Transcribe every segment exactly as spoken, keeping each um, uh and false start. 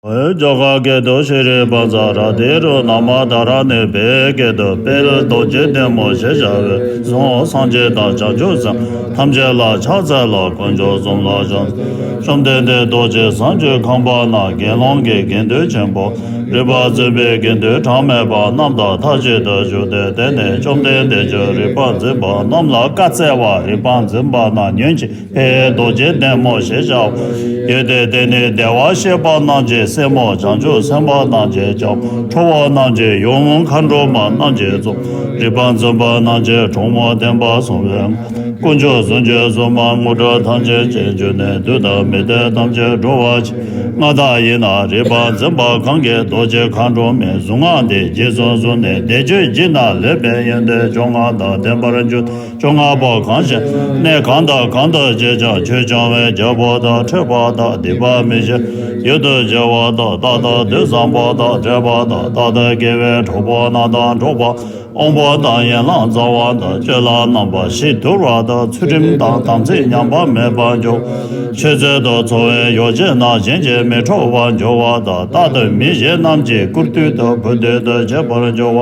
འོད་ཇོ་ཁ་སྐད་དུ་ཤྲཱི་པཉྩ་རཏྣ་རུ་ན་མ་དྷ་ར་ཎི་པའི་སྐད་དུ་དཔལ་རྡོ་རྗེ་ལྡན་མོ་ཞེས་བྱ་བའི་གཟུངས་སངས་རྒྱས་དང་བྱང་ཆུབ་སེམས་ཐམས་ཅད་ལ་ཕྱག་འཚལ་ལོ། དཀོན་མཆོག་གསུམ་ལ་ཕྱག་འཚལ། བཅོམ་ལྡན་འདས་རྡོ་རྗེ་འཆང་ཆེན་ཁང་པ་ན་དགེ་སློང་གི་དགེ་འདུན་ཆེན་པོ་རིག་པ་འཛིན་པའི་དགེ་འདུན་གྲངས་མེད་པ་རྣམས་དང་མཐའ་གཅིག་ཏུ་བཞུགས་ཏེ། དེ་ནས་བཅོམ་ལྡན་འདས་ཀྱིས་རིག་པ་འཛིན་པ་རྣམས་ལ་བཀའ་སྩལ་པ། རིག་པ་འཛིན་པ་རྣམས་ཉོན་ཅིག་དཔལ་རྡོ་རྗེ་ལྡན་མོ་ཞེས་བྱ་བ་ཡོད་དེ། དེ་ནི་བདེ་བར་གཤེགས་པ་རྣམས་ཀྱི་སྲས་མོ། བྱང་ཆུབ་སེམས་དཔའ་རྣམས་ཀྱི་ལྕམ་མོ། ཁྲོ་བོ་རྣམས་ཀྱི་ཡུམ། མཁའ་འགྲོ་མ་རྣམས་ཀྱི་གཙོ་མོ། རིག་པ་འཛིན་པ་རྣམས་ཀྱི་གྲོགས་མོ། བདེན་པར་གསུངས་པའི་དཀོན་མཆོག་གསུམ་གྱི་བསོད་ནམས་དངོས་གྲུབ་ཐམས་ཅད་ཀྱི་རྒྱུ་ནི། བདུད་དང་མི་བདེ་ཐམས་ཅད་འགྲོ་བར་ཤོག་ང་དང་ཡིན་ན་རིག་པ་འཛིན་པ་གང་གིས་རྡོ་རྗེ་མཁའ་འགྲོ་མའི་གཟུངས་སྔགས་འདི་རྗེས་སུ་བཟུང་ནས་བཟླས་བརྗོད་བགྱིས་ན་ལེགས་པའི་ཡོན་ཏན་བཅོ་ལྔ་དང་ལྡན་པར་འགྱུར། བཅོ་ལྔ་པོ་གང་ཞིག་གནས་གང་དང་གང་དུ་སྐྱེས་ཀྱང་ཆོས་སྐྱོང་བའི་རྒྱལ་པོ་དང་ཁྲོས་པ་དང་སྡིག་པ་མི་བྱེད། ཡུལ་དུ་སྐྱེ་བ་དང་། རྟག་ཏུ་དུས་བཟང་པོ་དང་། བགྲེས་པ་དང་། རྟག་ཏུ་དགེ་བའི་གྲོགས་པོ་རྣམས་དང་འགྲོགས་པ། དབང་པོ་དང་ཡན་ལག་རྩ་བ་དང་། སྤྱོད་ལམ་རྣམ་པ་བཞི་དུལ་བ་དང་། ཚུལ་ཁྲིམས་དང་དམ་ཚིག་ཉམས་པ་མེད་པར་འགྱུར། ཆོས་སྲོལ་དུ་འཚོ་བའི་ཡོ་བྱད་རྣམས་གཞན་གྱིས་མི་འཕྲོག་པར་འགྱུར་བ་དང་། རྟག་ཏུ་མི་གཞན་རྣམས་ཀྱི་བཀུར་སྟི་དང་བུ་སྟི་དང་བྱེད་པར་འགྱུར་བ།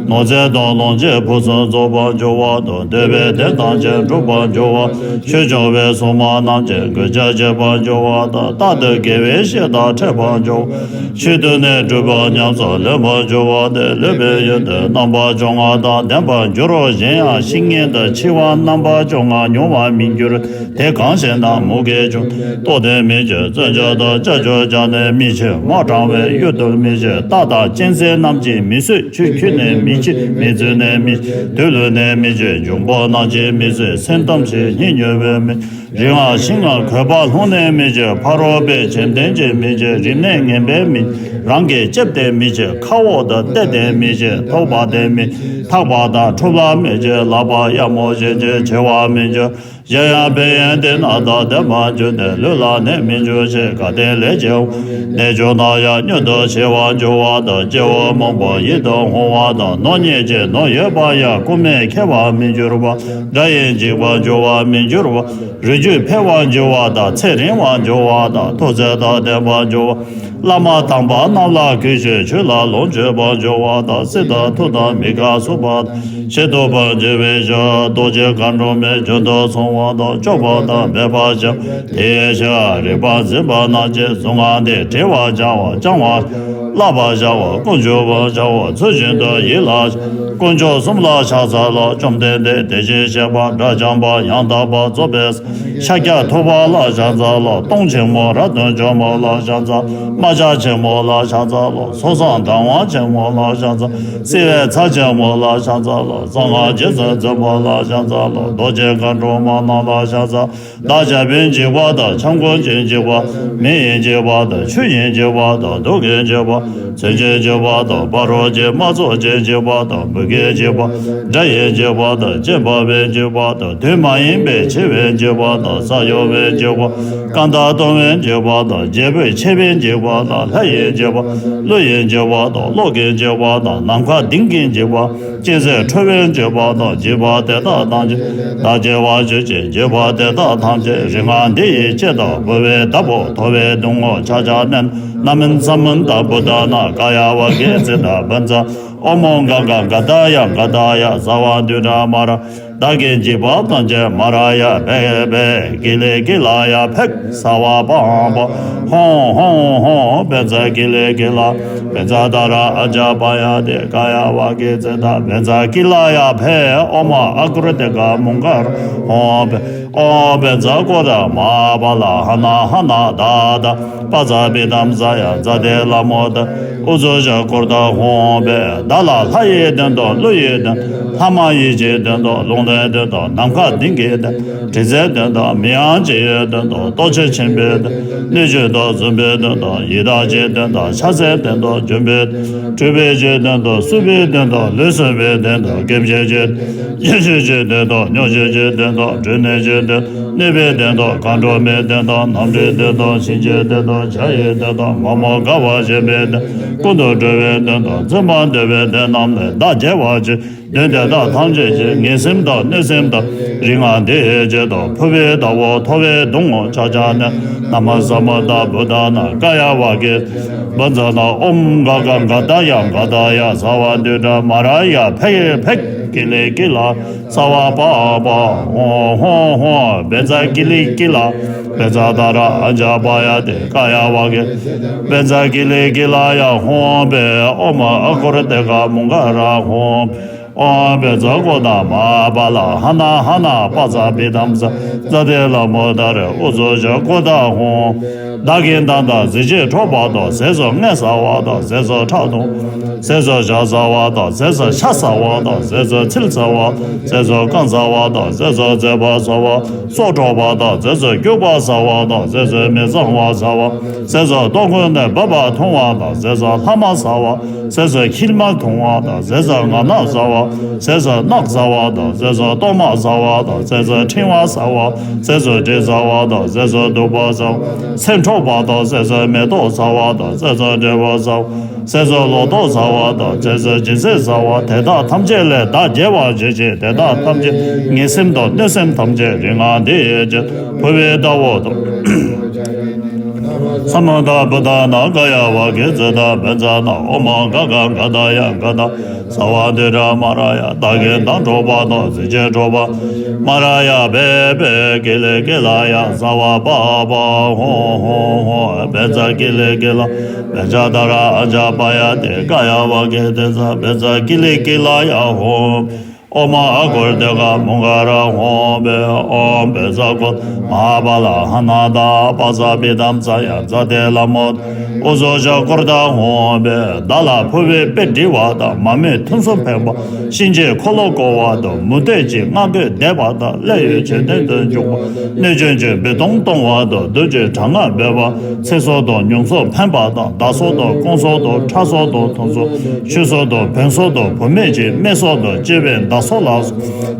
ནོར་རྫས་དང་ལོངས་སྤྱོད་ཕུན་སུམ་རྫོགས་པར་འགྱུར་བ་དང་། འདོད་པའི་དོན་ཐམས་ཅད་འགྲུབ་པར་འགྱུར་བ། ཆོས་སྐྱོང་བའི་སྲུང་མ་རྣམས་ཀྱི་གུས་ཕྱག་བྱེད་པར་འགྱུར་བ་དང་། རྟག་ཏུ་དགེ་བའི་བཤེས་དང་འཕྲད་པར་འགྱུར་བ། ཆོས་ཐོས་ནས་སྒྲུབ་པ་ཉམས་སུ་ལེན་པར་འགྱུར་བ་སྟེ། ལེགས་པའི་ཡོན་ཏན་རྣམ་པ་བཅོ་ལྔ་དང་ལྡན་པར་འགྱུར་རོ། གཞན་ཡང་བཤེས་གཉེན་དང་འཆི་བ་རྣམ་པ་བཅོ་ལྔ་མྱོང་བར་མི་འགྱུར། དེ་གང་ཞེ་ན། མུ་གེ་བྱུང་ལྟོགས་ཏེ་མི་འཆི། རྩོད་འཇོག་དང་ཅ་ཅོ་བྱས་ནས་མི་འཆི། དམག་དྲངས་པའི་ཡུལ་དུ་མི་འཆི། རྟ་དང་གཅན་གཟན་རྣམས་ཀྱིས་མི་གསོད། ཆུ་འཁྱིལ་ནས་མི་འཆི། མི་རྩོད་ནས་མི་འཆི། དུག་ལུད་ནས་མི་འཆི། འབྱུང་པོ་རྣམས་ཀྱིས་མི་གསོད། སེམས་ཙམ་ཞིག་སྙིང་མྱོས་པས་མི་འཆི། རི་ལྔ་ཤིང་ལྔ་གོས་པ་ལྷུང་ནས་མི་འཆི། ཕ་རོལ་པོའི་བྱེམ་ཐེན་གྱིས་མི་འཆི། རིམས་ནད་ངན་པས་མི་འཆི། རང་གིས་བཅབས་ཏེ་མི་འཆི། ཁ་འོག་ཏུ་གཏད་དེ་མི་འཆི། ཐོགས་པ་དེ་མི་འཆི། ཐག་པ་དང་འཁྲུག་ལ་མི་འཆི། ལག་པ་གཡབ་མོ་བཞིན་གྱིས་འཆི་བ་མི་འཆི། གཞན་ཡང་ཕན་ཡོན་དེ་རྣམས་དང་ལྡན་པར་གྱུར་ནས་ལུས་ལ་ནད་མི་འབྱུང་ཞིང་། གལ་ཏེ་ལས་བྱས་པ་ནད་བྱུང་ན་ཡང་མྱུར་དུ་ཞི་བར་འགྱུར་བ་དང་། སྐྱེ་བོ་མང་པོ་ཡིད་དུ་འོང་བ་དང་། ནོར་རྙེད་ཅིང་ནོར་ཡོད་པ་ཡང་ཀུ་མུད་ཁེགས་པར་མི་འགྱུར་བ། དགྲ་ཡིས་འཇིགས་པར་འགྱུར་བར་མི་འགྱུར་བ། རིགས་རྒྱུད་འཕེལ་བར་འགྱུར་བ་དང་། ཚེ་རིང་བར་འགྱུར་བ་དང་། ཐུགས་བརྩེ་དང་ལྡན་པར་འགྱུར་བ། བླ་མ་དམ་པ་རྣམས་ལ་གུས་ཤིང་ཆོས་ལ་ལོངས་སྤྱོད་པར་འགྱུར་བ་དང་། སྲིད་དང་མཐུ་དང་མི་ཁ་གསུམ་པ་དང་། ཞི་དུལ་བར་འགྱུར་བའི་ཕྱིར། རྡོ་རྗེ་མཁའ་འགྲོ་མའི་རྒྱུན་དུ་སོང་བ་དང་། སྐྱོབ་པ་དང་སྦས་པར་བྱ། དེའི་ཕྱིར་རིག་པ་འཛིན་པ་རྣམས་ཀྱིས་གཟུངས་སྔགས་འདི་བྲི་བར་བྱའོ། བགྱང་བར་བསླབ་པར་བྱའོ། ཀུན་འབྱུང་བར་བྱའོ། ཚུལ་བཞིན་དུ་ཡིད་ལ་བྱ། དཀོན་མཆོག་གསུམ་ལ་ཕྱག་འཚལ་ལོ། བཅོམ་ལྡན་འདས་དེ་བཞིན་གཤེགས་པ་དགྲ་བཅོམ་པ་ཡང་དག་པར་རྫོགས་པའི་ཤཱཀྱ་ཐུབ་པ་ལ་ཕྱག་འཚལ་ལོ། སྟོང་ཆེན་མོ་རབ་ཏུ་འཇོམས་པ་ལ་ཕྱག་འཚལ། རྨ་བྱ་ཆེན་མོ་ལ་ཕྱག་འཚལ་ལོ། སོ་སྲང་དང་བ་ཆེན་མོ་ལ་ཕྱག་འཚལ། བསིལ་བའི་ཚལ་ཆེན་མོ་ལ་ཕྱག་འཚལ་ལོ། གསང་སྔགས་རྗེས་སུ་འཛིན་པ་ལ་ཕྱག་འཚལ་ལོ། རྡོ་རྗེ་མཁའ་འགྲོ་མ་རྣམས་ལ་ཕྱག་འཚལ། བདག་ཅག་པོས་འཇིགས་པ་དང་། ཆབ་ཁུང་གིས་འཇིགས་པ། མེ་ཡིས་འཇིགས་པ་དང་། ཆུ་ཡིས་འཇིགས་པ་དང་། དུག་གིས་འཇིགས་པ། མཚོན་གྱིས་འཇིགས་པ་དང་། ཕ་རོལ་གྱི་དམག་ཚོགས་ཀྱིས་འཇིགས་པ་དང་། མུ་གེས་འཇིགས་པ། དགྲ་ཡིས་འཇིགས་པ་དང་། གཅིན་པ་པས་འཇིགས་པ་དང་། དུས་མ་ཡིན་པའི་འཆི་བས་འཇིགས་པ་དང་། ས་གཡོ་བས་འཇིགས་པ། རྐང་ཐང་སྟོང་བས་འཇིགས་པ་དང་། རྒྱལ་པོས་ཆེ་བས་འཇིགས་པ་དང་། ལྷ་ཡིས་འཇིགས་པ། ཀླུ་ཡིས་འཇིགས་པ་དང་། གློག་གིས་འཇིགས་པ་དང་། ནམ་མཁའ་ལྡིང་གིས་འཇིགས་པ། ཅི་ཟེར་ཁྲོ་བོས་འཇིགས་པ་དང་། འཇིགས་པ་དེ་དག་ཐམས་ཅད་བདག་སྐྱེ་བར་གྱུར་ཅིག་འཇིགས་པ་དེ་དག་ཐམས་ཅད་རིག་སྔགས་འདི་ཡི་ལྕེ་དང་། ཕུ་བའི་བདག་པོ་ཐོ་བའི་གདུང་བ། ཆ་ཆ་ན་ན་མནྠ་ས་མནྟ་བུདྡྷ་ན། ཀཱ་ཡ་ཝཱ་ཀཱི་ཙིཏྟ་བཛྲ། ཨོཾ་ག་ག་ག་དྷ་ཡ་ག་དྷ་ཡ། ཟ་བ་དུད་འགྲོ་མ་ར། བདག་གི་འཇིགས་པ་ཐམས་ཅད་མ་ར་ཡ། ཕཊ་ཕཊ། ཀི་ལི་ཀི་ལ་ཡ། ཕཊ། ས་བ་པ་ཧ་པ། ཧོཾ་ཧོཾ་ཧོཾ། བཛྲ་ཀི་ལི་ཀི་ལ། བཛྲ་ཏཱ་ར་ཨ་ཛ་པ་ཡ་ཏེ། ཀཱ་ཡ་ཝཱ་ཀཱི་ཙིཏྟ་བཛྲ་ཀི་ལ་ཡ། ཕཊ། ཨོཾ་ཨ་ཀྲུ་ཏི་ཀ་མུ་ཁ་ར། ཧོཾ་ཕཊ། ཨོཾ་བཛྲ་ཀོ་ཏ་མ་པཱ་ལ་ཧ་ན་ཧ་ན་ད་ད། པ་ཛ་པི་ཏམ་ཛ་ཡ། ཛ་ཏེ་ལ་མོ་ཏ། ཨུ་ཙུ་ཙ་ཀྲུ་ཏ། ཧོཾ་ཕཊ། བདག་ལ་ལྷ་ཡི་དོན་དང་། ཀླུ་ཡི་དོན་དང་། ལྷ་མ་ཡིན་གྱི་དོན་དང་། ལུང་སྟོན་དོན་དང་། ནམ་མཁའ་ལྡིང་གི་དོན། དྲི་ཟའི་དོན་དང་། མི་ཡང་བྱི་ཡི་དོན་དང་། ལྟོ་འཕྱེ་ཆེན་པོའི་དོན། སྣོད་བཅུད་དང་འཛུམ་པའི་དོན་དང་། ཡི་དྭགས་ཀྱི་དོན་དང་། ཕྱག་འཚལ་དོན་དང་། འབྱོན་པའི་དོན། སྤྲུལ་པའི་ཆོས་དོན་དང་། གསུར་པའི་དོན་དང་། ལུས་གསོ་བའི་དོན་དང་། སྐེམ་བྱེད་ཆོས། སྐྱེ་མཆེད་ཆོས་དོན་དང་། སྨྱོ་བྱེད་ཆོས་དོན་དང་། སྒྲོན་གནས་ཆོས་དོན། གནོད་པའི་དོན་དང་། མཁའ་འགྲོ་མའི་དོན་དང་། ནམ་མཁའི་དོན་དང་། གཤིན་རྗེའི་དོན་དང་། བྱ་ཡི་དོན་དང་། མ་མོ་དགའ་བ་བཞིན་པའི་དོན། ཀུན་ཏུ་སྤྲུལ་པའི་དོན་དང་། བཙུན་པ་འདོད་པའི་དོན་རྣམས་ལས་བདག་རྒྱལ་བར་བྱེད། དོན་དེ་དག་ཐམས་ཅད་ཀྱི། ངན་སེམས་དང་གནོད་སེམས་དག་རིག་སྔགས་འདི་ཡི་བརྗོད་དོ། ཕུར་བུའི་ཟླ་བ་ཐོ་བས་གདུང་བ་ཅ་ཆ་ནས། ན་མོ་ས་མུ་དྷ་བུདྡྷ་ན་ཀཱ་ཡ་ཝཱ་ཀྱེ། བཛྲ་ན་ཨོཾ་ག་ག་ག་ད་ཡ་ག་ད་ཡ། ས་བ་དུད་འགྲོ་མ་ར་ཡ་ཕཊ་ཕཊ་ཀི་ལི་ཀི་ལ། ས་བ་པ་བ་ཧོ་ཧོ་ཧོ། བཛྲ་ཀི་ལི་ཀི་ལ། བཛྲ་ཏ་ར་ཨ་ཛ་པ་ཡ་ཏེ་ཀཱ་ཡ་ཝཱ་ཀྱེ། བཛྲ་ཀི་ལི་ཀི་ལ་ཡ་ཧོ་བེ། ཨོཾ་ཨ་ཀུར་ཏི་ཀ་མུ་ཀ་ར་ཧོ། ཨོཾ་བཛྲ་ཀོ་ཏ་མ་ཧ་པ་ལ་ཧ་ན་ཧ་ན་པ་ཙ་པི་ཏམ་ས་ཛ་ཏེ་ལ་མོ་ད་རེ་ཨུ་ཛུ་ཇ་ཀོ་ཏ་ཧོ། བདག་གི་མདངས་དང་གཟི་བརྗིད་འཕྲོག་པ་དང་། ཟས་སུ་མངལ་ཟ་བ་དང་། ཟས་སུ་ཁྲག་འཐུང་། ཟས་སུ་ཇ་ཟ་བ་དང་། ཟས་སུ་ཤ་ཟ་བ་དང་། ཟས་སུ་ཚིལ་ཟ་བ། ཟས་སུ་རྐང་ཟ་བ་དང་། ཟས་སུ་མཛེ་བ་ཟ་བ། སྲོག་འཕྲོག་པ་དང་། ཟས་སུ་སྐྱུག་པ་ཟ་བ་དང་། ཟས་སུ་མི་གཙང་བ་ཟ་བ། ཟས་སུ་ལྟོ་ཀུན་ནས་འབབ་པ་འཐུང་བ་དང་། ཟས་སུ་ལྷག་མ་ཟ་བ། ཟས་སུ་ཁྱིལ་མ་འཐུང་བ་དང་། ཟས་སུ་ང་ནག་ཟ་བ། ཟས་སུ་རྣག་ཟ་བ་དང་། ཟས་སུ་གཏོར་མ་ཟ་བ་དང་། ཟས་སུ་ཕྲེང་བ་ཟ་བ། ཟས་སུ་དྲི་ཟ་བ་དང་། ཟས་སུ་དུག་པ་ཟ་བ། ཚེ་འཕྲོག་པ་དང་། ཟས་སུ་མེ་ཏོག་ཟ་བ་དང་། ཟས་སུ་འབྲས་བུ་ཟ་བ། ཟས་སུ་ལོ་ཏོག་ཟ་བ་དང་། ཟས་སུ་སྦྱིན་སྲེག་ཟ་བ། དེ་དག་ཐམས་ཅད་ལས་བདག་རྒྱལ་བར་བྱེད་ཅིང་། དེ་དག་ཐམས་ཅད་ངན་སེམས་དང་གནོད་སེམས་ཐམས་ཅད་རིག་སྔགས་འདི་ཡིས་བརྗོད། ཕུར་བུའི་ཟླ་བ་ཐོ་བས། ས་མུ་དྷ་བུདྡྷ་ན་ཀཱ་ཡ་ཝཱ་ཀྱེ་ཙི་ཏ་བཛྲ་ན། ཨོཾ་ག་ག་ག་ད་ཡ་ག་ད། ས་བ་དུད་འགྲོ་མ་ར་ཡ། བདག་གི་མདངས་འཕྲོག་པ་དང་། གཟི་བརྗིད་འཕྲོག་པ། མ་ར་ཡ་ཕཊ་ཕཊ་ཀི་ལི་ཀི་ལ་ཡ། ས་བ་པ་བ་ཧོ་ཧོ་ཧོ། བཛྲ་ཀི་ལི་ཀི་ལ། བཛྲ་ཏ་ར་ཨ་ཛ་པ་ཡ་ཏེ་ཀཱ་ཡ་ཝཱ་ཀྱེ་ཏེ་ས། བཛྲ་ཀི་ལི་ཀི་ལ་ཡ་ཧོ། ཨོཾ་ཨ་ཀུར་ཏི་ཀ་མུ་ཀ་ར་ཧོ་བེ། ཨོཾ་བཛྲ་ཀོ་ཏ་མ་ཧ་པ་ལ་ཧ་ན་ད་པ་ཙ་པི་ཏམ་ས་ཡ་ཛ་ཏེ་ལ་མོ་ཨུ་ཛུ་ཇ་ཀུར་ཏ་ཧོ་བེ། བདག་ལ་ཕུར་བུའི་དཔེ་འདྲི་བ་དང་། མ་རྨོས་ཐུན་གསུམ་ཕན་པ། གཤིན་རྗེའི་འཁོར་ལོ་བསྐོར་བ་དང་། མུ་སྟེགས་ཀྱི་སྔགས་རྒོད་བཟླས་པ་དང་། བསླད་ཡོད་བྱེད་དོན་དུ་འཇུག་པ། གནོད་སྦྱིན་གྱི་སྦིས་གཏོང་གཏོང་བ་དང་། བདུད་ཀྱི་དྲག་སྔགས་འབོད་པ། ཚེ་སྲོག་དང་ཉམས་སྲོག་ཕན་པ་དང་། བདག་སྲོག་དང་། སྐུ་སྲོག་དང་། ཁྲག་སྲོག་དང་། ཐུན་སྲོག་ཆོས་སྲོག་དང་། བོན་སྲོག་དང་། བུད་མེད་ཀྱི་སྨད་སྲོག་དང་། གཅེས་པའི་བདག་སྲོག་ལ་སོགས་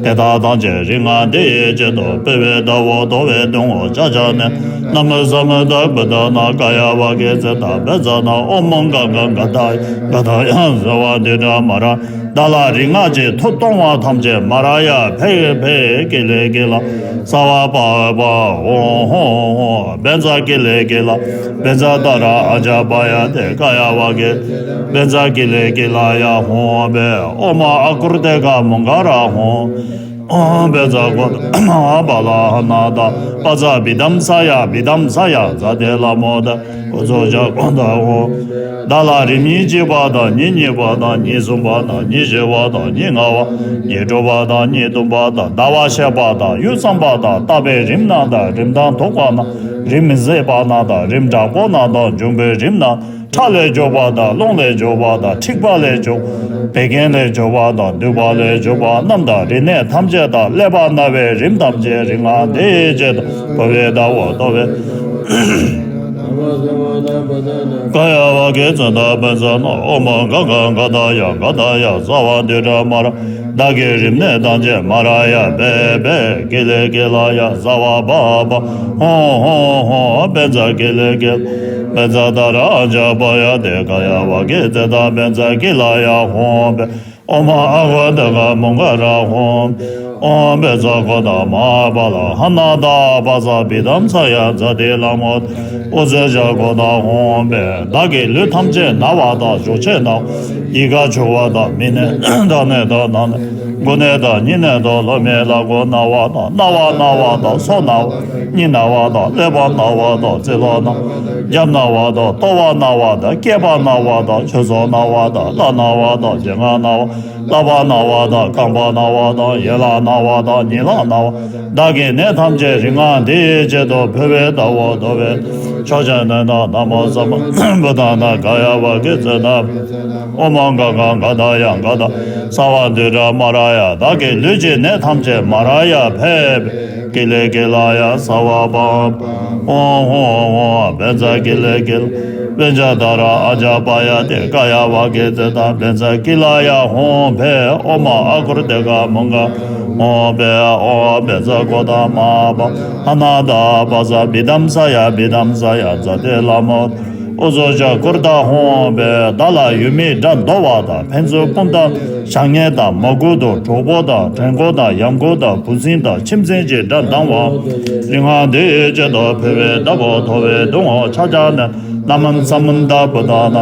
དེ་དག་ཐམས་ཅད་རིག་སྔགས་འདི་ཡིས་བརྗོད་དོ། ཕུར་བུའི་ཟླ་བ་ཐོ་བས་གདུང་བ་ཅ་ཆ་ནས། ན་མོ་ས་མུ་དྷ་བུདྡྷ་ན་ཀཱ་ཡ་ཝཱ་ཀྱེ་ཙི་ཏ་བཛྲ་ན། ཨོཾ་ག་ག་ག་ད་ག་ད་ཡ། ས་བ་དུད་འགྲོ་མ་ར། བདག་ལ་རིག་སྔགས་ཀྱི་མཐུ་གཏོང་བ་ཐམས་ཅད། མ་ར་ཡ་ཕཊ་ཕཊ་ཀི་ལི་ཀི་ལ། ས་བ་པ་བ་ཧོ་ཧོ་ཧོ། བཛྲ་ཀི་ལི་ཀི་ལ། བཛྲ་ཏ་ར་ཨ་ཛ་པ་ཡ་ཏེ་ཀཱ་ཡ་ཝཱ་ཀྱེ། བཛྲ་ཀི་ལི་ཀི་ལ་ཡ་ཧོ་བེ། ཨོཾ་ཨ་ཀུར་ཏི་ཀ་མུ་ཀ་ར་ཧོ། ཨོཾ་བཛྲ་ཀོ་ཏ་མ་ཧ་པ་ལ་ཧ་ན་ད་པ་ཙ་པི་ཏམ་ས་ཡ། པི་ཏམ་ས་ཡ་ཛ་ཏེ་ལ་མོ་ད་ཨུ་ཛུ་ཇ་ཀོ་ཏ་ཧོ། བདག་ལ་རིམས་ཉེར་གཅིག་པ་དང་། ཉེར་གཉིས་པ་དང་། ཉེར་གསུམ་པ་དང་། ཉེར་བཞི་པ་དང་། ཉེར་ལྔ་པ། ཉེར་དྲུག་པ་དང་། ཉེར་བདུན་པ་དང་། ཟླ་བ་ཤེས་པ་དང་། ཡུད་ཙམ་པ་དང་། རྟག་པའི་རིམས་རྣམས་དང་། རིམས་དང་ཐོགས་པ་རྣམས། རིམས་མཛེས་པ་རྣམས་དང་། རིམས་དྲག་པོ་རྣམས་དང་། འབྱུང་པོའི་རིམས་རྣམས། ཁྲག་ལས་གྱུར་པ་དང་། རླུང་ལས་གྱུར་པ་དང་། མཁྲིས་པ་ལས་གྱུར། བད་ཀན་ལས་གྱུར་པ་དང་། འདུས་པ་ལས་གྱུར་པ་རྣམས་དང་། རིམས་ནད་ཐམས་ཅད་དང་། ཀླད་པ་ན་བའི་རིམས་ཐམས་ཅད་རིག་སྔགས་འདི་ཡིས་བརྗོད་དོ། ཕུར་བུའི་ཟླ་བ་ཐོ་བས། ཀཱ་ཡ་ཝཱ་ཀྱེ་ཙི་ཏ་བཛྲ་ན། ཨོཾ་ག་ག་ག་ད་ཡ་ག་ད་ཡ། ས་བ་དུད་འགྲོ་མ་ར། བདག་གི་རིམས་ནད་ཐམས་ཅད། མ་ར་ཡ་ཕཊ་ཕཊ་ཀི་ལི་ཀི་ལ་ཡ། ས་བ་པ་བ་ཧོ་ཧོ་ཧོ། བཛྲ་ཀི་ལི་ཀི་ལ། བཛྲ་ཏ་ར་ཨ་ཛ་པ་ཡ་ཏེ་ཀཱ་ཡ་ཝཱ་ཀྱེ་ཙི་ཏ་བཛྲ་ཀི་ལ་ཡ་ཧོ་བེ། ཨོཾ་ཨ་ཧོ་ཏི་ཀ་མུ་ཀ་ར་ཧོ། ཨོཾ་བཛྲ་ཀོ་ཏ་མ་ཧ་པ་ལ་ཧ་ན་ད་པ་ཙ་པི་ཏམ་ས་ཡ་ཛ་ཏེ་ལ་མོ་ཨུ་ཛུ་ཇ་ཀོ་ཏ་ཧོ་བེ། བདག་གི་ལུས་ཐམས་ཅད་ན་བ་དང་། གཞོགས་ཕྱེད་ན་བ། ཡི་ག་འཆུ་བ་དང་། མིག་ནད་དང་། ནད་དང་། རྣ་ནད། མགོ་ནད་དང་། སྙིང་ནད་དང་། ལྷོ་མི་ལ་མགོ་ན་བ་དང་། རྣ་བ་ན་བ་དང་། སོ་ན་བ། སྙིང་ན་བ་དང་། ཀླད་པ་ན་བ་དང་། རྩེ་ལོག་ན་བ། རྒྱབ་ན་བ་དང་། ལྟོ་བ་ན་བ་དང་། སྐེད་པ་ན་བ་དང་། ཆོས་ཚོགས་ན་བ་དང་། བརླ་ན་བ་དང་། རྒྱན་ང་ན་བ། ལག་པ་ན་བ་དང་། རྐང་པ་ན་བ་དང་། ཡན་ལག་ན་བ་དང་། ཉིང་ལག་ན་བ། བདག་གི་ནད་ཐམས་ཅད་རིག་སྔགས་འདི་ཡིས་བྱེད་དོ། ཕུར་བུའི་ཟླ་བ་ཐོ་བས་ཕྱོགས་བཅུ་ནས་ན། ན་མོ་ས་མ་བུ་ཏ་ན་ཀཱ་ཡ་ཝཱ་ཀྱེ་ཙི་ཏ། ཨོཾ་ག་ག་ག་ད་ཡ་ག་ད། ས་བ་དུད་འགྲོ་མ་ར་ཡ། བདག་གི་ལུས་ཀྱི་ནད་ཐམས་ཅད། མ་ར་ཡ་ཕཊ་ཕཊ་ཀི་ལི་ཀི་ལ་ཡ། ས་བ་པ་ཧོ་ཧོ་ཧོ། བཛྲ་ཀི་ལི་ཀི་ལ། བཛྲ་ཏཱ་ར་ཨཱ་ཙ་པཱ་ཡ་ཏེ་ཀཱ་ཡ་ཝཱ་ཀེ་ཙི་ཏ་བཛྲ་ཀི་ལ་ཡ་ཧོམ་བེ། ཨོ་མ་ཨ་གུར་ཏེ་ཀ་མུན་ག་ཧོམ་བེ། ཨོ་བཛྲ་གོ་ཏ་མ་པ་ཧ་ན་ད་པ་ཛ་བི་དམ་ས་ཡ་བི་དམ་ས་ཡ་ཛ་ཏེ་ལ་མོ་ཨུ་ཛོ་ཇ་གུར་ཏ་ཧོམ་བེ། བདག་ལ་ཡུལ་མི་དགྲ་འདོར་བ་དང་ཕན་ཚུན་དཔུང་གཏམ་བྱ་ངན་དང་མ་བཀུར་དང་གྲོགས་པོ་དང་བྲན་ཁོ་དང་ཡང་ཁོ་དང་བུ་སྲིང་དང་ཁྱིམ་མཚེས་ཀྱི་དགྲ་སྡང་བ། རིག་སྔགས་འདི་ཡི་ཆེད་དུ་ཕུལ་བའི་བདག་པོ་ཐོབ་པའི་གདུང་བ་ཕྱག་རྒྱ་ནི། ན་མོ་ས་མུན་ད་བུ་ད་ན།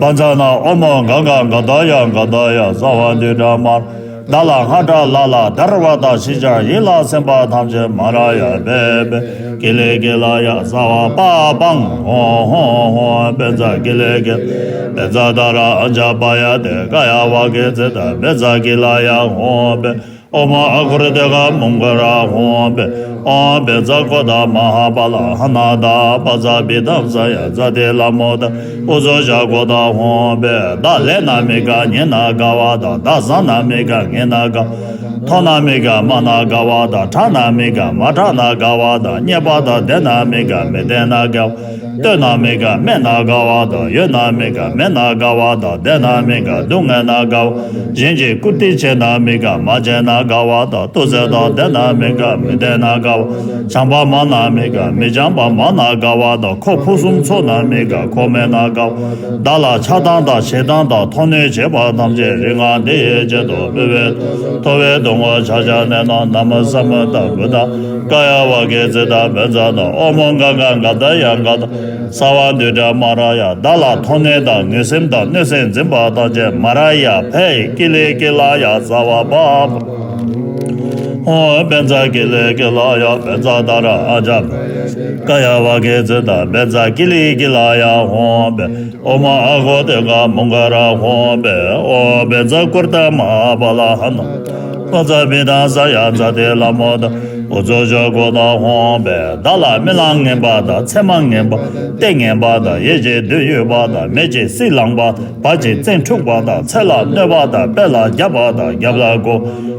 བཛྲ་ན་ཨོ་མོ་ག་ག་ག་ད་ཡ་ག་ད་ཡ་ས་བ་འདུས་གྲ་མར། བདག་ལ་སྔ་དགྲ་ལ་ལ་བདར་བ་དང་ཞི་བྱ་ཡིད་ལ་སེམས་པ་ཐམས་ཅད་མ་ར་ཡ་བེ་བེ། ཀི་ལི་ཀི་ལ་ཡ་ས་བ་པ་པང་ཧོ་ཧོ་ཧོ་བཛྲ་ཀི་ལི་ཀི། བཛྲ་ཏཱ་ར་ཨཱ་ཙ་པཱ་ཡ་ཏེ་ཀཱ་ཡ་ཝཱ་ཀེ་ཙི་ཏ་བཛྲ་ཀི་ལ་ཡ་ཧོ་བེ། ཨོ་མ་ཨ་གུར་ཏེ་ཀ་མུན་ག་ར་ཧོ་བེ། ཨོ་བཛྲ་གོ་ཏ་མ་ཧ་པ་ལ་ཧ་ན་ད་པ་ཛ་བི་དམ་ས་ཡ་ཛ་ཏེ་ལ་མོ་ད་ཨུ་ཛོ་ཇ་གོ་ཏ་ཧོ་བེ། བདག་ལེགས་ན་མི་དགའ་ཉེས་ན་དགའ་བ་དང་། བདག་བཟང་ན་མི་དགའ་ངན་ན་དགའ། མཐོ་ན་མི་དགའ་དམའ་ན་དགའ་བ་དང་། དྲག་ན་མི་དགའ་མ་དྲག་ན་དགའ་བ་དང་། རྙེད་པ་དང་ལྡན་ན་མི་དགའ་མི་ལྡན་ན་དགའ་བ། བསྟོད་ན་མི་དགའ་སྨད་ན་དགའ་བ་དང་། ཡོད་ན་མི་དགའ་མེད་ན་དགའ་བ་དང་། བདེ་ན་མི་དགའ་སྡུག་བསྔལ་ན་དགའ་བ། གཞན་གྱིས་བཀུར་སྟི་བྱས་ན་མི་དགའ་མ་བྱས་ན་དགའ་བ་དང་། ཐུགས་བརྩེ་དང་ལྡན་ན་མི་དགའ་མི་ལྡན་ན་དགའ་བ། བྱམས་པ་མང་ན་མི་དགའ་མི་བྱམས་པ་མང་ན་དགའ་བ་དང་། ཁོ་ཕུན་སུམ་ཚོགས་ན་མི་དགའ་ཁོ་སྨད་ན་དགའ་བ། བདག་ལ་ཆགས་སྡང་དང་ཞེ་སྡང་དང་མཐོ་གནོན་བྱེད་པ་ཐམས་ཅད་རིག་སྔགས་འདི་ཡི་ཆེད་དུ་ཕུལ་བའི་ཐོབ་པའི་གདུང་བ་ཕྱག་རྒྱ་ནི་ན་ན་མོ་ས་མུ་ད་བུ་ད་ཀཱ་ཡ་ཝཱ་ཀེ་ཙི་ཏ་བཛྲ་ཏ་ཨོ་མོ་ག་ག་ག་ད་ཡ་ག་ད། ས་བ་འདུས་གྲ་མ་ར་ཡ། བདག་ལ་མཐོ་གནོན་དང་ངན་སེམས་དང་གནོད་སེམས་འཛིན་པ་ཐམས་ཅད་མ་ར་ཡ་བེ། ཀི་ལི་ཀི་ལ་ཡ་ས་བ་པ་པ་ཧོ་བཛྲ་ཀི་ལི་ཀི་ལ་ཡ་བཛྲ་ཏཱ་ར་ཨཱ་ཙ་ཀཱ་ཡ་ཝཱ་ཀེ་ཙི་ཏ་བཛྲ་ཀི་ལི་ཀི་ལ་ཡ་ཧོ་བེ། ཨོ་མ་ཨ་གུར་ཏེ་ཀ་མུན་ག་ར་ཧོ་བེ། ཨོ་བཛྲ་གུར་ཏ་མ་པ་ལ་ཧ་ན་པ་ཛ་བི་དམ་ས་ཡ་ཛ་ཏེ་ལ་མོ་ད་ཨུ་ཛོ་ཇ་གོ་ཏ་ཧོ་བེ། བདག་ལ་རྨི་ལམ་ངན་པ་དང་། མཚན་མ་ངན་པ་ལྟས་ངན་པ་དང་། ཡིད་ཀྱི་བདུད་ཡོད་པ་དང་། མི་གཅིག་སྲིད་ལངས་པ་དང་། བ་གཅིག་བཙན་འཁྲུགས་པ་དང་། ཚེ་ལ་གནོད་པ་དང་། དཔལ་ལ་རྒྱབ་པ་དང་། རྒྱབ་ལ་མགོ་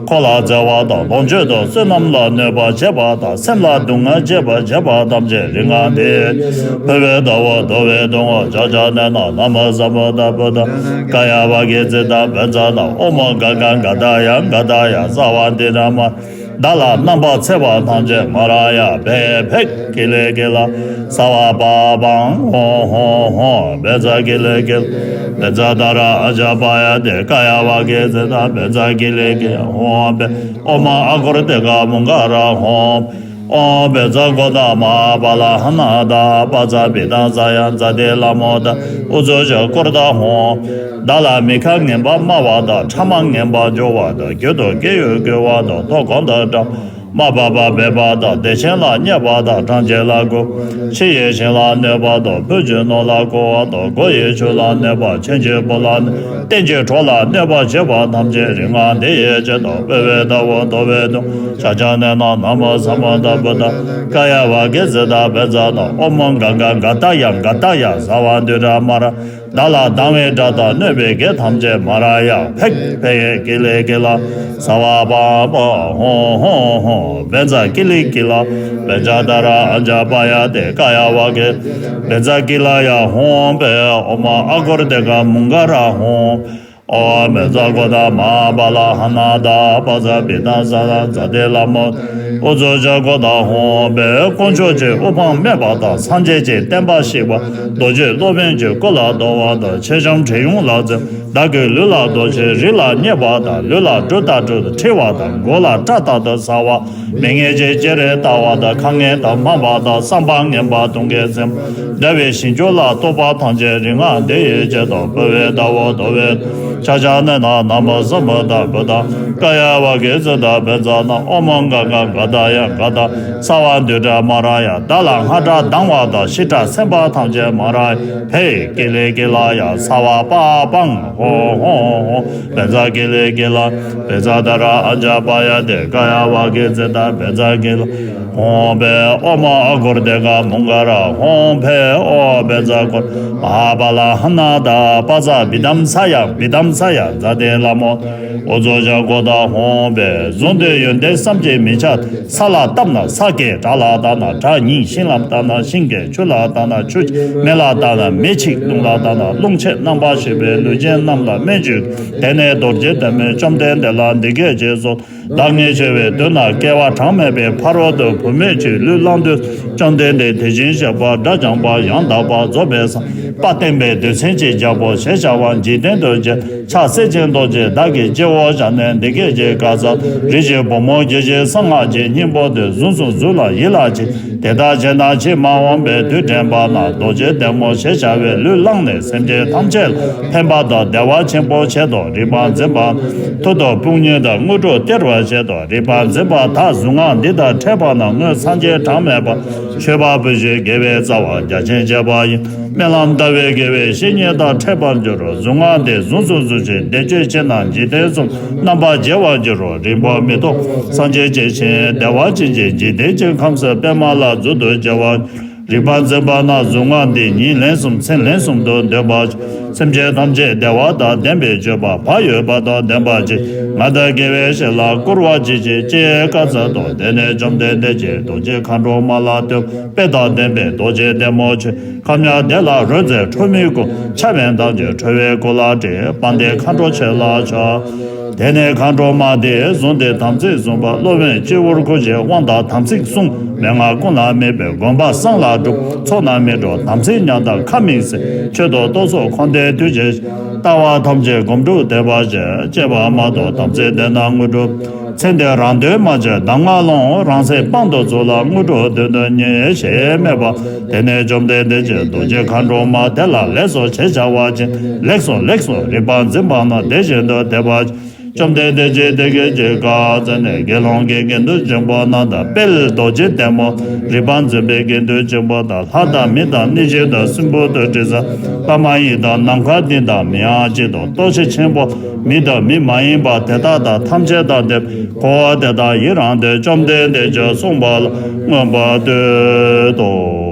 འཁོར་ལ་འཛེག་པ་དང་། ལོངས་སྤྱོད་དང་བསོད་ནམས་ལ་གནོད་པ་བྱེད་པ་དང་། སེམས་ལ་སྡུག་བསྔལ་བྱེད་པ་བྱེད་པ་ཐམས་ཅད་རིག་སྔགས་འདི་ཕུལ་བའི་བདག་པོ་ཐོབ་པའི་གདུང་བ་ཕྱག་རྒྱ་ནི་ན་ན་མོ་ས་མུ་ད་བུ་ད་ཀཱ་ཡ་ཝཱ་ཀེ་ཙི་ཏ་བཛྲ་ཏ་ཨོ་མོ་ག་ག་ག་ད་ཡ་ག་ད་ཡ་ས་བ་འདུས་གྲ་མ། བདག་ལ་རྣམ་པར་འཚེ་བ་ཐམས་ཅད་མ་ར་ཡ་བེ་བེ། ཀི་ལི་ཀི་ལ་ས་བ་པ་པང་ཧོ་ཧོ་ཧོ་བཛྲ་ཀི་ལི་ཀི་ལ་བཛྲ་ཏཱ་ར་ཨཱ་ཙ་པཱ་ཡ་ཏེ་ཀཱ་ཡ་ཝཱ་ཀེ་ཙི་ཏ་བཛྲ་ཀི་ལི་ཀི་ཧོ་བེ། ཨོ་མ་ཨ་གུར་ཏེ་ཀ་མུན་ག་ར་ཧོ། ཨོ་བཛྲ་གོ་ཏ་མ་པ་ལ་ཧ་ན་ད་པ་ཛ་བི་དམ་ས་ཡ་ཛ་ཏེ་ལ་མོ་ད་ཨུ་ཛོ་ཇ་གུར་ཏ་ཧོ། བདག་ལ་མི་ཁ་ངན་པ་སྨྲ་བ་དང་། ཕྲ་མ་ངན་པ་སྦྱོར་བ་དང་། རྒྱུ་དང་སྐྱེ་བོས་བསྐུལ་བ་དང་། ཐོག་གང་དུ་བཀྲམ་པ་སྦལ་པ་འབེབས་པ་དང་། བདེ་ཆེན་ལ་བརྙས་པ་དང་། གྲང་ཆེན་ལ་མགུ། ཕྱི་ཡི་ཞིང་ལ་གནོད་པ་དང་། ཕུལ་གྱི་སྣོད་ལ་མགུ་བ་དང་། སྒོ་ཡི་ཆུ་ལ་གནོད་པ། ཆོས་ཀྱི་བུ་ལ་གནོད། རྟེན་གྱི་གྲོགས་ལ་གནོད་པ་བྱེད་པ་ཐམས་ཅད་རིག་སྔགས་འདི་ཡི་ཆེད་དུ་ཕུལ་བའི་བདག་པོ་ཐོབ་པའི་གདུང་བ་ཕྱག་རྒྱ་ནི་ན་ན་མོ་ས་མུ་ད་བུ་ད་ཀཱ་ཡ་ཝཱ་ཀེ་ཙི་ཏ་བཛྲ་ཏ་ཨོ་མོ་ག་ག་ག་ད་ཡ་ག་ད་ཡ་ས་བ་འདུས་གྲ་མ་ར། བདག་ལ་སྡང་བའི་དགྲ་དང་གནོད་པའི་བགེགས་ཐམས་ཅད་མ་ར་ཡ་ཕེ་ཕེ་ཀི་ལི་ཀི་ལ་ས་བ་པ་པ་ཧོ་ཧོ་ཧོ་བཛྲ་ཀི་ལི་ཀི་ལ་བཛྲ་ཏཱ་ར་ཨཱ་ཙ་པཱ་ཡ་ཏེ་ཀཱ་ཡ་ཝཱ་ཀེ་བཛྲ་ཀི་ལ་ཡ་ཧོ་བེ། ཨོ་མ་ཨ་གུར་ཏེ་ཀ་མུན་ག་ར་ཧོ། ཨོ་བཛྲ་གོ་ཏ་མ་པ་ལ་ཧ་ན་ད་པ་ཛ་བི་དམ་ས་ཡ་ཛ་ཏེ་ལ་མོ། ཨུ་ཛོ་ཇ་གོ་ཏ་ཧོ་བེ། དཀོན་མཆོག་གི་དབུ་འཕང་སྨད་པ་དང་། སངས་རྒྱས་ཀྱི་བསྟན་པ་བཤིག་པ། རྡོ་རྗེ་སློབ་དཔོན་གྱི་སྐུ་ལ་བསྡོ་བ་དང་། མཆེད་ལྕམ་དྲེད་གཡུག་ལ་འཛེམ། བདག་གི་ལུས་ལ་རྡོ་ཆས། རི་ལ་བསྙེགས་པ་དང་། ལུས་ལ་གྲུ་ལྟར་དུ་འཁྲིལ་བ་དང་། མགོ་ལ་སྐྲ་ལྟར་དུ་ཟ་བ། མི་ངན་གྱི་སྤྱན་རས་ལྟ་བ་དང་། ཁ་ངན་དང་སྨྲ་བ་དང་། བསམ་པ་ངན་པ་གདོན་བགེགས་འཛིན་པ། དགྲ་བོའི་ཞིང་སྐྱོང་ལ་གཏོགས་པ་ཐམས་ཅད་རིག་སྔགས་འདི་ཡི་ཆེད་དུ་ཕུལ་བའི་བདག་པོ་ཐོབ་པའི་ཕྱག་རྒྱ་ནི་ན་ན་མོ་ས་མུ་ད་བུ་ད་ཀཱ་ཡ་ཝཱ་ཀེ་ཙི་ཏ་བཛྲ་ཏ་ཨོ་མོ་ག་ག་ག་ད་ཡ་ག་ད་ས་བ་འདུས་གྲ་མ་ར་ཡ། བདག་ལ་སྔ་དགྲ་སྡང་བ་དང་། ཕྱི་དགྲ་སེམས་པ་ཐམས་ཅད་མ་ར་ཡ་ཕེ་ཀི་ལི་ཀི་ལ་ཡ་ས་བ་པ་པང་ཧོ་ཧོ་ཧོ་བཛྲ་ཀི་ལི་ཀི་ལ་བཛྲ་ཏཱ་ར་ཨཱ་ཙ་པཱ་ཡ་ཏེ་ཀཱ་ཡ་ཝཱ་ཀེ་ཙི་ཏ་བཛྲ་ཀི་ལ། ཧོང་པེ་ཨོ་མ་ཨ་གོར་དེ་ཀ་མུང་ག་ར་ཧོང་པེ་ཨོ་པེ་ཛ་གོར་ཨ་པ་ལ་ཧ་ན་ད་པ་ཛ་བི་དམ་ས་ཡ་བི་དམ་ས་ཡ་ཛ་དེ་ལ་མོ། ཨོ་ཛོ་ཇ་གོ་ད་ཧོང་པེ་གཟུང་དུས་ཡོན་ཏན་བསམ་གྱིས་མི་ཁྱབ། ས་ལ་བཏབ་ན་ས་སྐྱེ། བྲག་ལ་བཏབ་ན་བྲག་རྙིང་། ཤིང་ལ་བཏབ་ན་ཤིང་སྐྱེ། ཆུ་ལ་བཏབ་ན་ཆུ་སྐྱེ། མེ་ལ་བཏབ་ན་མེ་འཆི། རླུང་ལ་བཏབ་ན་རླུང་ཆད། རྣམ་པར་ཤེས་པའི་ལུས་ཅན་རྣམས་ལ་སྨན་བཅོས། དེ་ནས་རྡོ་རྗེ་ལྡན་མོས་བཅོམ་ལྡན་འདས་ལ་འདི་སྐད་ཅེས་གསོལ། བདག་ཉིད་འཆི་བའི་དུས་ན་སྐྱེ་བ་གྲངས་མེད་པའི་ཕ་རོལ་ཏུ་བུད་མེད་ཅིག་ལུས་བླངས་དུས། བཅོམ་ལྡན་འདས་དེ་བཞིན་གཤེགས་པ་སྒྲ་བརྐྱང་པ་ཡང་དག་པར་རྫོགས་པའི་སངས་རྒྱས་པ་བསྟན་པའི་རྡུལ་ཚོན་གྱི་རྒྱལ་པོ་ཞེས་བྱ་བ་འཇིག་རྟེན་དུ་སྐྱེས། ཕྱག་གསེར་ཅན་རྡོ་རྗེ་བདག་གི་སྤྱི་བོར་བཞག་ནས་འདི་སྐད་ཅེས་བཀའ་སྩལ། རིགས་ཀྱི་བུ་མོ་སྐྱེ་ཤི་གསང་སྔགས་ཀྱི་སྙིང་པོ་འདི་གཟུངས་སུ་གཟུགས་ལ་ཡིད་ལ་བྱེད། དེ་ལྟར་བྱས་ན་ཕྱིར་མ་འོངས་པའི་དུས་དྲན་པ་ན་རྡོ་རྗེ་ལྡན་མོ་ཞེས་བྱ་བའི་ལུས་བླངས་ནས་སེམས་ཅན་ཐམས་ཅད་ལ་ཕན་པ་དང་བདེ་བ་ཆེན་པོ་བྱེད་དོ། རིག་པ་འཛིན་པ་མཐུ་དང་དཔུང་གཉེན་དང་དངོས་གྲུབ་སྟེར་བར་བྱེད་དོ། རིག་པ་འཛིན་པ་དག་གཟུངས་སྔགས་འདི་དང་འཕྲད་པ་ན་སྔོན་སངས་རྒྱས་གྲངས་མེད་པ་མཆོད་པ་འབུལ་ཞིང་དགེ་བའི་རྩ་བ་རྒྱ་ཆེན་བྱེད་པ་ཡིན། སྨོན་ལམ་བཏབ་པའི་དགེ་བའི་བཤེས་གཉེན་དང་འཕྲད་པར་འགྱུར་རོ། གཟུངས་སྔགས་འདི་གཟུངས་སུ་གཟུང་ཞིང་བཟླས་བརྗོད་ཕྱིར་ན་འཇིག་རྟེན་གསུམ་རྣམ་པར་རྒྱལ་བར་འགྱུར་རོ། རིང་པོར་མི་ཐོགས་སངས་རྒྱས་སྐྱེ་ཞིང་བདེ་བ་ཅན་གྱི་འཇིག་རྟེན་གྱི་ཁམས་སུ་པདྨ་ལ་རྫུ་འཕྲུལ་བྱེད་པ། རིག་པ་འཛིན་པ་ན་གཟུངས་སྔགས་འདི་ཉིད་ལན་གསུམ་ཚེ་ལན་གསུམ་དུ་འདོན་པ། སེམས་ཅན་ཐམས་ཅད་བདེ་བ་དང་ལྡན་པའི་སྤྱོད་པ་བག་ཡོད་པ་དང་ལྡན་པ་ཅིག་ང་དང་དགེ་བའི་བཤེས་ལ་བསྐུར་བ་ཅིག་ཅེས་བཀའ་སྩལ་ཏོ། དེ་ནས་བཅོམ་ལྡན་འདས་ཀྱིས་རྡོ་རྗེ་མཁའ་འགྲོ་མ་ལ་བསྟོད། དཔལ་དང་ལྡན་པའི་རྡོ་རྗེ་ལྡན་མོ་ཆེ། ཁམས་ཉག་དེ་ལ་རོལ་མཛད་ཁྲོ་མོའི་སྐུ། ཕྱག་བས་བདག་གི་ཁྲོ་བོའི་སྐུ་ལ་བྲེལ། དཔལ་ལྡན་མཁའ་འགྲོ་ཆེ་ལ་ཕྱག་དེ་ནས་མཁའ་འགྲོ་མ་དེས་གཟུངས་དེ་དམ་ཚིག་བཟུང་བ། སློབ་དཔོན་སྤྱི་བོར་བཀུར་ཞིང་དབང་དང་དམ་ཚིག་བསྲུང་། མན་ངག་ཀུན་ལ་དམིགས་པའི་དགོངས་པ་བསམ་ལ་སྒྲུབ། ཚོགས་རྣམས་མི་འགྲོ་དམ་ཚིག་ཉམས་དང་ཁ་མིག་སེར། མཆོད་དོ་ཏོག་སོགས་འཁོར་འདས་དུས་ཀྱི་ལྟ་བ་ཐམས་ཅད་སྒོམ་སྒྲུབ་བདེ་བ་ཆེ། སྐྱེས་པ་མ་གཏོགས་དམ་ཚིག་ལྡན་ན་དངོས་གྲུབ། ཚེ་འདིར་རང་དོན་མ་བྱས་གདམས་ངག་ལོངས། རང་སེམས་དཔང་དུ་ཚུགས་ལ་དངོས་གྲུབ་དོན་དུ་གཉེར་ཞེས་སྨྲས་པ། དེ་ནས་བཅོམ་ལྡན་འདས་ཀྱིས་རྡོ་རྗེ་མཁའ་འགྲོ་མ་དེ་ལ་ལེགས་སོ་ཞེས་བྱ་བ་བྱིན། ལེགས་སོ་ལེགས་སོ། རིག་པ་འཛིན་པ་ན་དེ་བཞིན་དུ་དད་པ། བཅོམ་ལྡན་འདས་ཀྱིས་དེ་སྐད་ཅེས་བཀའ་སྩལ་ནས། དགེ་སློང་གི་དགེ་འདུན་ཆེན་པོ་རྣམས་དང་། དཔལ་རྡོ་རྗེ་ལྡན་མོ་རིག་པ་འཛིན་པའི་དགེ་འདུན་ཆེན་པོ་དང་། ལྷ་དང་མི་དང་གནོད་སྦྱིན་དང་སྲིན་པོ་དང་དྲི་ཟ་ལྷ་མ་ཡིན་དང་ནམ་མཁའ་ལྡིང་དང་མི་ཡང་སྤྱི་དང་ལྟོ་འཕྱེ་ཆེན་པོ་མི་དང་མི་མ་ཡིན་པ་དེ་དག་དང་ཐམས་ཅད་དང་ལྡན་འཁོར་བ་དེ་དག་ཡི་རང་དུ་བཅོམ་ལྡན་འདས་ཀྱིས་གསུངས་པ་ལ་མངོན་པར་བསྟོད་དོ།